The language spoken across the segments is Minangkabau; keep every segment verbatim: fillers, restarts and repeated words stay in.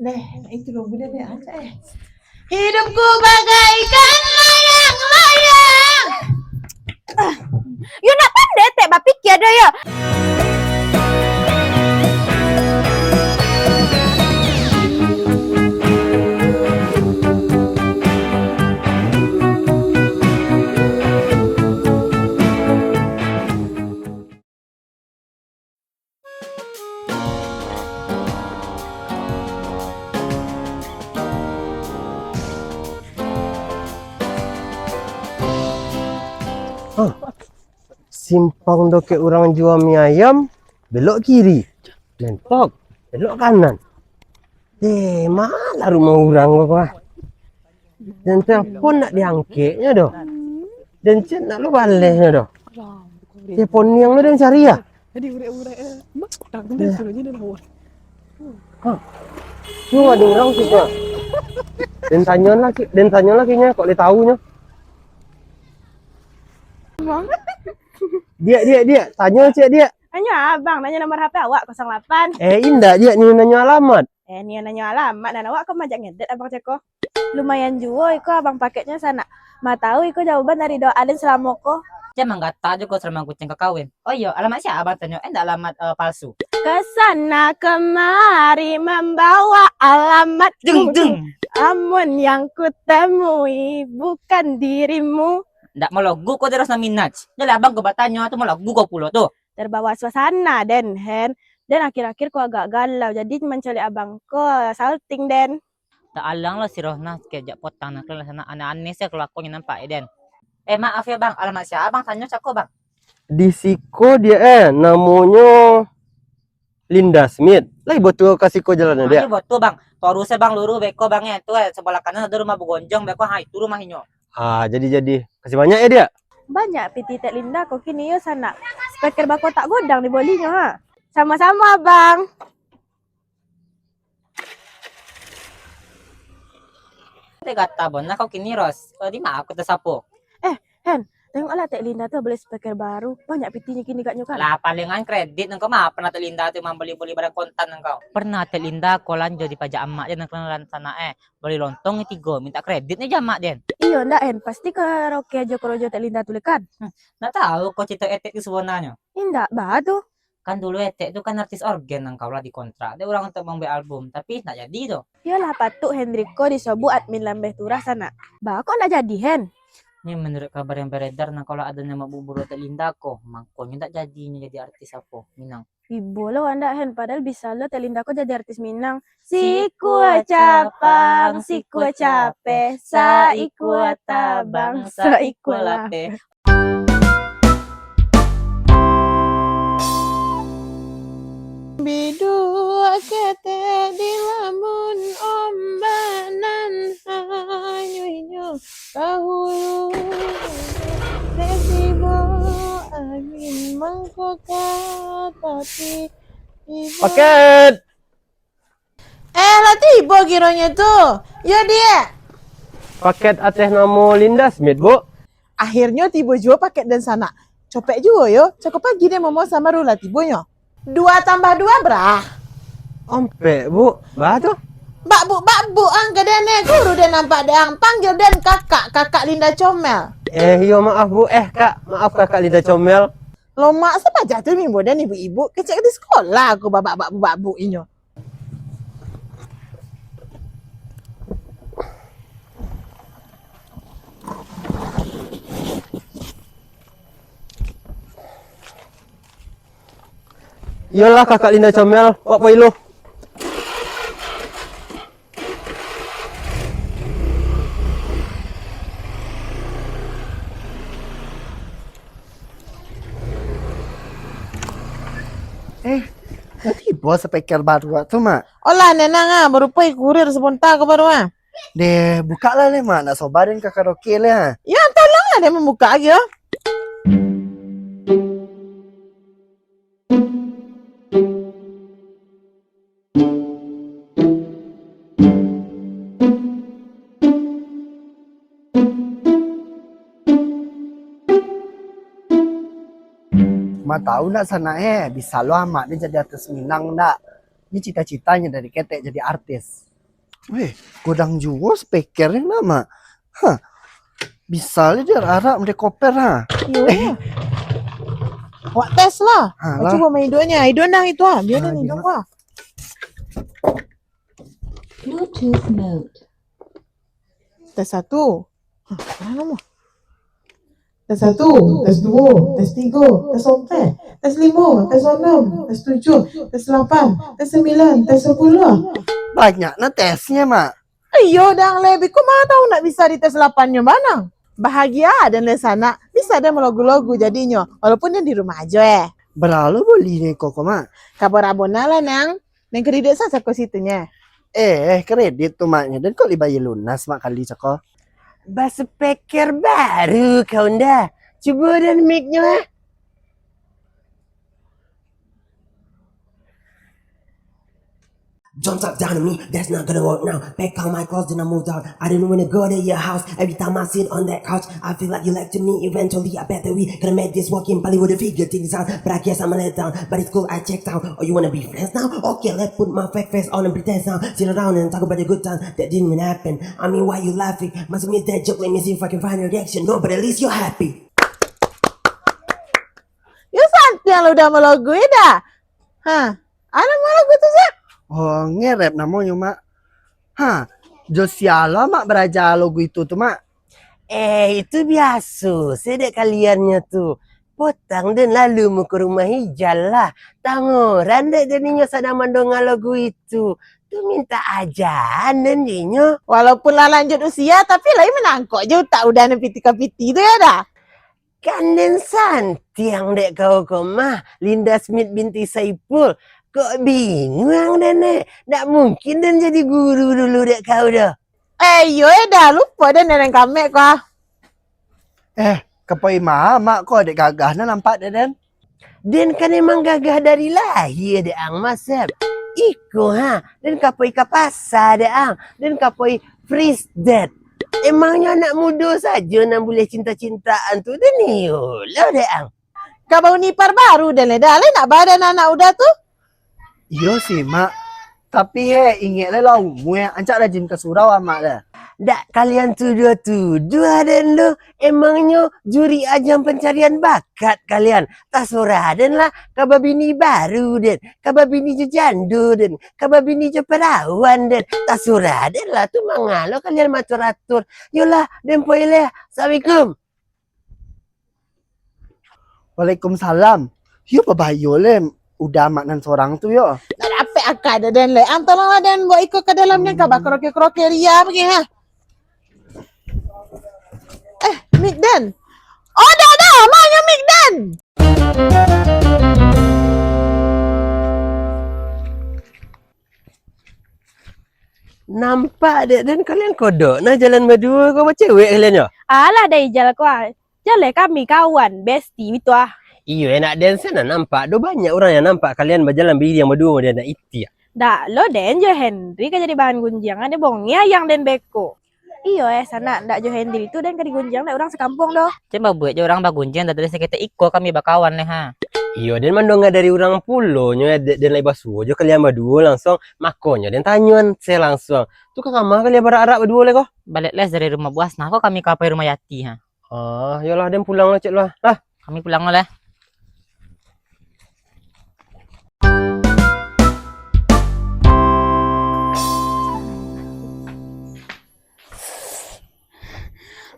Neh, itu lagu dia, Neh, acak, eh. Hidupku bagaikan layang-layang. Ah, yo nak pandai tek bapikia doh yo. Hah, simpang dokek urang jua mi ayam, belok kiri. Mentok, belok kanan. Eh, ma lah rumah urang ko, ah. Den telepon ndak diangkeknyo doh. Den chat ndak lo balesnyo doh. Telepon niang lo den cari ah. Hah. Cubo den urang situ ah. Den tanyo lah, den tanyo lah kayaknyo, kok lai tahu nyo. Diak, diak, diak. Tanyo ciek, diak. Tanyo abang, nanyo nomor H P awak kosong lapan. Eh, indak, diak, ni nanyo alamat. Eh, ni nanyo alamat, nan awak ko majak ngedit abang cako. Lumayan juo iko abang pakeknyo sanak. Ma tahu iko jawaban dari doa den salamo ko. Jan manggata jo ko, salamo kuciang ka kawin. Oh iyo, alamat sia abang tanyo? Eh, ndak alamat, eh, palsu. Kesana kemari membawa alamat. Jeng, jeng. Amun yang kutemui bukan dirimu. Ndak malogu ko dari Rosna Minaj. Jadi abang ko batanyo tu malogu ko pulo tu. Terbawa suasana den, Hen. Den akhir-akhir ko agak galau, jadi mancaliak abang ko salting den. Tak alang lah si Rosna, kejak potang nak kelas anak aneh-aneh se kelakuannyo nampak, eh, den. Eh, maaf ya, Bang. Alamat sia abang tanyo cako, Bang? Di siko diak, eh, namonyo Linda Smith. Lai batua ka siko jalan, ah, diak? Iyo, batua, Bang. Torus se, Bang, luruih beko, Bang, eh. Tu, eh, sabalah kanan ado rumah bagonjong beko, ha, itu rumah inyo. Ah, jadi, jadi. Kasih banyak ya, diak. Banyak piti Tek Linda ko kini yo sanak. Speaker bakotak godang dibolinyo, ha. Samo-samo, Abang. Tek gata bona kau kini, Ros. Kalau di ma aku tasapo? Eh, Hen, tengoklah Tek Linda tu beli speaker baru. Banyak pitinyo kini agaknyo kan. Lah, palingan kredit nangko mah. Pernah Tek Linda tu mambali-bali barang kontan nangko. Pernah Tek Linda ko lanjo dipajak amak je nang kenalan sanak, eh. Bali lontong ni tigo, minta kredit ni jo amak den. Iyo ndak, Hen? Pasti karaoke ajo korojo Tek Linda tu le kan? Hmm, ndak tahu ko carito etek tu sabananyo. Indak, ba tu. Kan dulu etek tu kan artis orgen nang kau lah dikontrak dek urang untuak mambuek album, tapi ndak jadi tu. Iyolah, patuik Hendriko disobuik admin Lambeh Turah sanak. Ba kok ndak jadi, Hen? Ni menurut kabar yang beredar nang kau lah ado namo buburu Tek Linda ko, mangkonyo ndak jadi nyo jadi artis apo, Minang. Ibo lo andak, Hen, padahal bisa lo Tek Linda ko jadi artis Minang. Sikua capang, sikua capeh, saikua tabang, saikua lapeh. Biduak ketek di lamun ombak nan hanyo inyo. Dahulu dek tibo angin mangkoka, tapi tibo. Paket. Eh, lah tibo kironyo tu. Yo, Diak. Paket ateh namo Linda Smith, Bu. Akhirnyo tibo juo paket den sanak. Copek juo yo, cako pagi den momo samaru lah tibonyo. Dua tambah dua bara? Ompek, Bu. Ba tu? Bakbuk-bakbuk ang ka den, eh. Guru den nampak dek ang, panggil den kakak, kakak Linda Comel. Eh, iyo, maaf, Bu. Eh, Kak, maaf, kakak Linda Comel. Lomak sapaja tu mimbo den ibu-ibu, kecek di sekolah aku babak-bakbuk-bakbuk inyo. Iyolah, kakak Linda Comel, wak pai lo. Eh, lah tibo speaker baru tu, Mak. Olah, Nenang ah, barupo kurir sabonta ko baru ah. Deh, buka lah leh, Mak. Nak soba den ka karaoke leh, ha. Yo, tolonglah den mambuka lagi, yo. Ma tahu ndak sanak, eh, bisa lo amak ni jadi artis Minang ndak? Ni cita-citanyo dari ketek jadi artis. Weh, godang juo speaker ni lah, Mak. Ha. Bisa lah dia arak mode koper, ha. Iyo. Wak tes lah. Ha, lah. Cubo main idoknyo. Idok nang itu, ha. Biar ha, dia idok, ha. Bluetooth mode. Tes satu. Hah, mana mah? Tes satu, tes duo, tes tigo, tes ompek, tes limo, tes anam, tes tujuah, tes lapan, tes sambilan, tes sapuluah. Banyak nah tesnyo, Mak. Iyo, dang, leh. Beko ma tahu nak bisa di tes lapannyo, manang. Bahagia den leh sanak, bisa den malogu-logu jadinyo, walaupun den di rumah ajo, eh. Bara lo bolinyo iko ko, Mak? Ka bara bona lah, nang. Nang kredit sa cako situnyo. Eh, kredit tu maknyo, den kok dibayia lunas, Mak, kali cako? Baspeker baru kau nda. Cubo den mic-nyo, ah. Don't talk down to me, that's not gonna work now. Pack all my clothes, then I moved out. I didn't wanna go to your house. Every time I sit on that couch, I feel like you lied to me. Eventually, I bet that we gonna make this work in Bollywood and figure things out. But I guess I'ma let down. But it's cool, I checked out. Oh, you wanna be friends now? Okay, let's put my fake face on and pretend sound. Sit around and talk about the good times that didn't even happen. I mean, why you laughing? Must miss that joke. Let me see if I can find a reaction. No, but at least you're happy. Yo santiang lah udah malogu, yo dah. Ha, anak malogu tu, Zak? Oh, ngerep namonyo, Mak. Ha, jo sia lo Mak baraja logu itu tu, Mak? Eh, itu biaso se dek kaliannyo tu. Potang den lalu muko rumah ijal lah. Tangoran dek den inyo sadang mandonga logu itu. Tu minta ajaan den dinyo. Walaupun lah lanjut usia, tapi lai manangkok jo utak udah nan piti ka piti tu, yo dah. Kan den santiang dek kau ko mah, Linda Smith binti Saipul. Kok binguang den, eh? Ndak mungkin den jadi guru dulu dek kau doh. Eh, iyo, eh, dah lupo den, den kamek ko, ah. Eh, kapoi mamak ko dek gagah nah nampak dek den. Den kan emang gagah dari lahia dek ang, Masep. Iko ha, den kapoi ka pasa dek ang, den kapoi fresh date. Emangnyo anak mudo sajo nan buliah cinta-cintaan tu, den iyo lo dek ang. Ka bauni par baru den leh, dah lai nak badan anak udah tu. Iyo sih, Mak. Tapi he, ingek lai lah umua, ancak rajin ka surau amak dah. Dak kalian tuduah-tuduah den doh. Emangnyo juri ajang pencarian bakat kalian. Tasurah den lah ka babini baru den, ka babini jo jando den, ka babini jo perawan den. Tasurah den lah tu mangalo kalian maatur-atur. Yolah, den poi leh. Assalamualaikum. Waalaikumsalam. Yo, babayo leh udah amak nan sorang tu yo. Nak dapek aka dek den leh. Ang tolonglah den bawa iko ka dalam den ka bakroke-kroke ria bagi ha. Eh, mik den. Oh, dah, dah, manyo mik den? Nampak dek den kalian kodok nah jalan baduo ko, bacewek kalian yo? Alah, dah ijal ko ah. Jaleh kami kawan, bestie itu ah. Iyo, enak den sen nampak do banyak urang yang nampak kalian bajalan bairiang baduo, den nak itiak. Dak lo den jo Henry ka jadi bahan gunjiang, ado bongeh ayang den beko. Iyo eh, sanak, ndak jo Henry tu den ka digunjiang dek urang sakampuang doh. Jan babuek jo urang bagunjiang, dah dari saketek iko kami bakawan leh ha. Iyo, den mandonga dari urang pulo nyo, eh, dek den lai basuo jo kalian baduo langsuang, makonyo den tanyoan se langsuang. Tu ka kama kalian baarak-arak baduo leh ko? Balek leh dari rumah buas, nah ko kami ka pai rumah Yati ha. Ah, yolah, den pulang lah, cek lah. Lah. Kami pulang lah.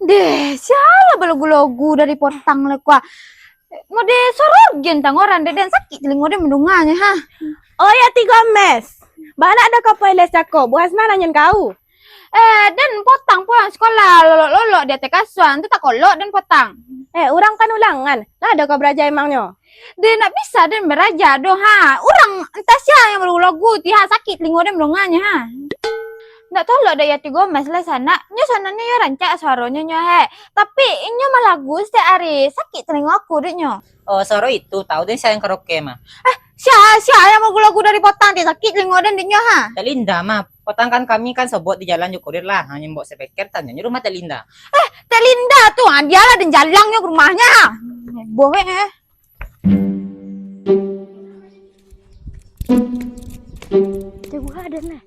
Deh, sialah balogu-logu dari potang le kua. Mode sorogen tangoran dek den, sakik telingo den mandonganyo ha. Oh ya, Tigo Mes. Bana ado ka pai les cako, Bu Hasnah nanyon kau. Eh, den potang pulang sekolah, lolok-lolok di ateh kasua, tu takolok den potang. Eh, urang kan ulangan, lah ado ka baraja emangnyo? Den ndak bisa den baraja doh ha. Urang entah sia yang balogu-logu ti ha, sakik telingo den mandonganyo ha. Ndak tolok dek Yati Gomez lah sanak. Nyo sananyo yo rancak suaronyo nyo he. Tapi inyo malagu setiap hari, sakik telingo aku dek nyo. Oh, suaro itu, tahu den sia yang karaoke mah. Eh, sia, sia yang balagu-lagu dari potang ti, sakik telingo den dek nyo ha. Tek Linda mah, potang kan kami kan sobok di jalan jo kurir lah, ha, nyo mbok speaker, tanyonyo rumah Tek Linda. Eh, Tek Linda tu, ha, dialah den jalangnyo ka rumahnyo ha. Boh eh. Tunggu ha den eh.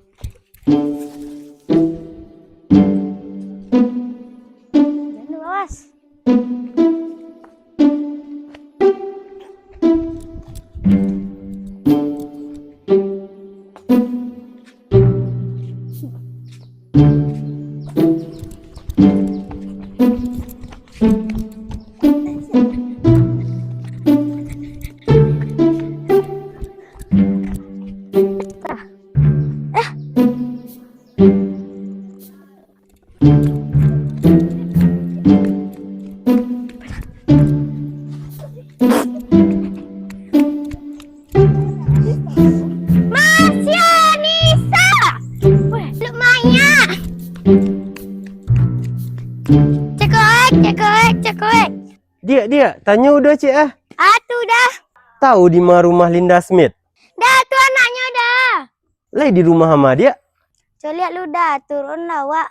Tanyo Uda ciek ah. Ah, tu dah. Tahu di ma rumah Linda Smith? Dah, tu anaknyo dah. Lai di rumah ama, Diak? Caliak lu dah, turun lah awak.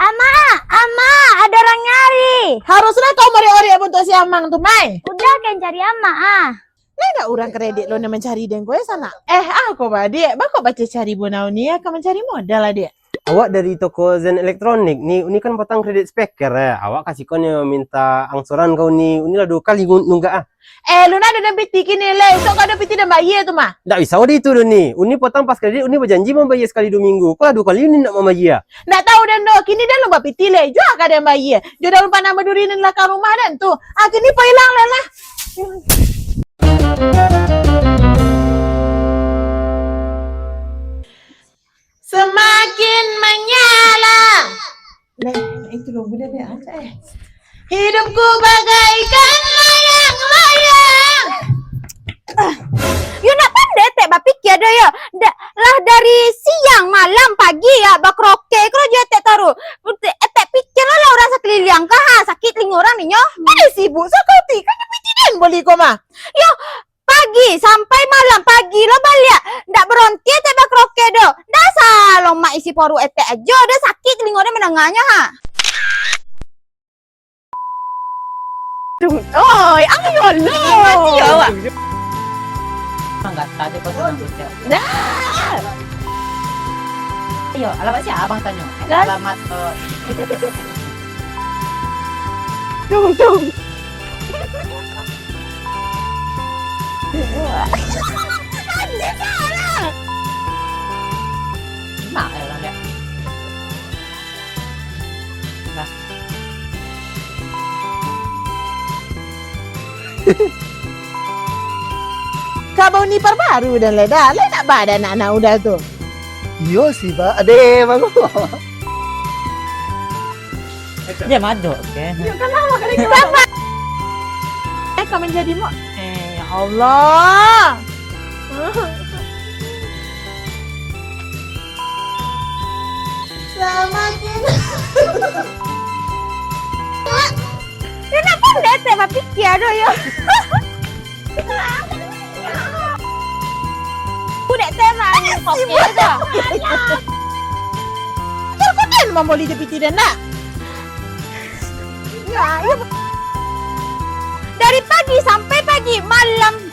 Ama, ama, ada urang nyari. Haruslah kau mariak-oriak bantuak si Amang tu, Mai. Uda ken cari ama ah. Lai ndak urang kredit lo nan mancari den ko, eh, sanak? Eh, ah, ko ba, Diak. Bako baco cari bunau ni, ah, ka mancari modal lah, Diak. Awak dari toko Zen Elektronik ni, uni kan potang kredit speaker, eh. Awak kasih ko ni minta angsuran ka uni, uni lah duo kali ngu-, nunggak ah. Eh, lu nak ado den piti kini lai, esok kau ado piti den bayia tu mah. Ndak bisa wadi itu doh ni. Uni potang pas kredit, uni bajanji mambayia sakali duo minggu. Ko lah duo kali uni ndak mambayia. Ndak tahu den doh, kini den lu bapiti lai, jua ka den bayia. Jo daun panang baduri nan di lakang rumah den tu. Ah, kini pailang lai lah. Semakin menyala. Leh, itu lagu dia, dia ada, eh. Hidupku bagaikan layang-layang. Ah, yo nak pandai tek bapikia doh yo. Da-, lah dari siang, malam, pagi ya, bakroke, karajo tek taruh. Tek, tek pikir lah urang sakuliliang ka, ha, sakik telingo urang ninyo. Pandai sibuk sakali, kan pitih den bali ko mah. Yo, pagi sampai malam, pagi lo baliak. Ndak baronti etek bakroke doh. Dasar lomak isi paruik etek ajo, dah sakik telingo den mandanganyo, ha. Tung, oi, ayo lo. Mati awak. Manggatak je kau tu. Dah. Ayo, alamat sia abang tanyo? Dah. Alamat, eh, Tung, tung. Mak, eh, urang dia. Nah. Ka bauni parbaru den lai dah. Lai nak ba den anak-anak Uda tu. Iyo sih, Pak. Ade, bagus. Dia madok, oke. Ya, kan lama kali kita. Eh, kau menjadi mo-, eh, ya Allah. Samakin. Yo nak pandai tek bapikia doh yo. Budak teh mah angin kopi tu. Kau kau den mamboli je piti den nak. Ya, ya. Dari pagi sampai pagi, malam